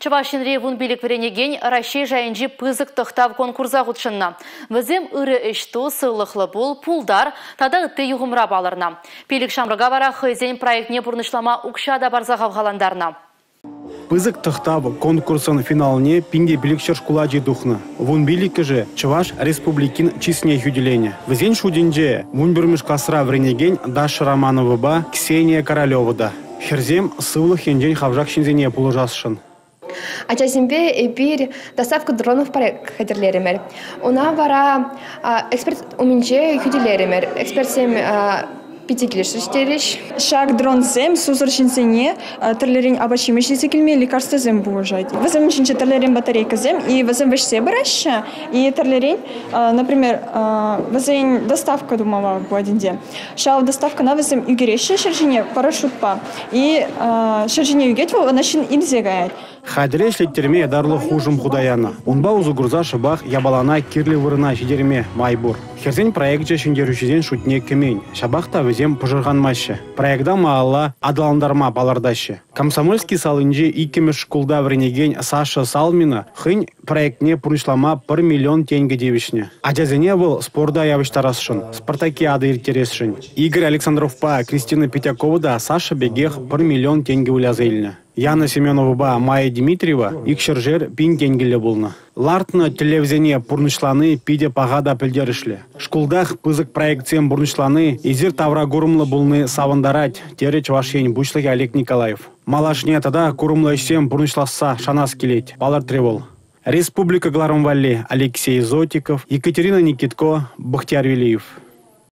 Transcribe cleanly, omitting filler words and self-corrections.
Чӑваш Енри 15 вӗренекен Раҫҫей шайӗнчи пысӑк тӑхтав конкурса хутшӑннӑ. Вӗсем ырӑ ӗҫ ту, сывлӑхлӑ пул, пултар тата ытти юхӑмра палӑрнӑ. Пилӗк ҫамрӑка вара хӑйсен проектне пурнӑҫлама укҫа та парса хавхалантарнӑ. Пысӑк тӑхтав конкурсӑн финалне 1500 шкул ачи тухнӑ. 15-шӗ Чӑваш Республикин чысне хӳтӗленӗ. Вӗсен шутӗнче 11-мӗш класра вӗренекен Даша Романовӑпа Ксения Королева та. Хӗрсем сывлӑх енчен хавшак ҫынсене пулӑшасшӑн. Ачасемпе эпир доставка дронов проект хатӗрлерӗмӗр. Ӑна вара эксперт умӗнче хӳтӗлерӗмӗр. Экспертсем питӗ килӗшрӗҫ терӗҫ. Ҫак дронсем сусӑр ҫынсене тӗрлӗрен апат-ҫимӗҫ илсе килме лекарствӑсем пулӑшать. Вӗсем ҫинче тӗрлӗрен батарейкӑсем, и вӗсем вӗҫсе пыраҫҫӗ, и тӗрлӗрен, например, вӗсен доставка тумалла пулать ӗнтӗ. Ҫав доставкӑна вӗсем ӳкереҫҫӗ ҫӗр ҫине парашютпа, и ҫӗр ҫине ӳкет вӑл, ӑна ҫын илсе каять. Хатӗре ӗҫлеттерме ятарлӑ хушӑм хута янӑ. Унпа усӑ курса шӑпах япалана кирлӗ вырӑна ҫитерме май пур. Хӗрсен проекчӗ ҫӗнтерӳҫӗсен шутне кӗмен. Ҫапах та вӗсем пӑшӑрханмаҫҫӗ. Проекта малалла аталантарма палӑртаҫҫӗ. Комсомольски салинчи иккӗмӗш шкулта вӗренекен Саша Салмина хӑйӗн проектне пурнӑҫлама 1 миллион тенкӗ тивӗҫнӗ. Ачасене вӑл спорта явӑҫтарасшӑн, спартакиада ирттересшӗн. Игорь Александровпа Кристина Петякова та Саша пекех 1 миллион тенкӗ выляса илнӗ. Яна Семеновӑпа Майя Дмитриева 200-шер пин тенкӗллӗ пулнӑ. Лартнӑ тӗллевсене пурнӑҫлани питӗ паха та пӗлтерӗшлӗ. Шкултах пысӑк проектсем пурнӑҫлани, эсир тавра курӑмлӑ пулни савӑнтарать, терӗ Чӑваш Ен Пуҫлӑхӗ Олег Николаев. Малашне тата курӑмлӑ ӗҫсем пурнӑҫласса шанас килет, палӑртрӗ вӑл. Республика кӑларӑм валли Алексей Зотиков, Екатерина Никитко, Бахтияр Велиев.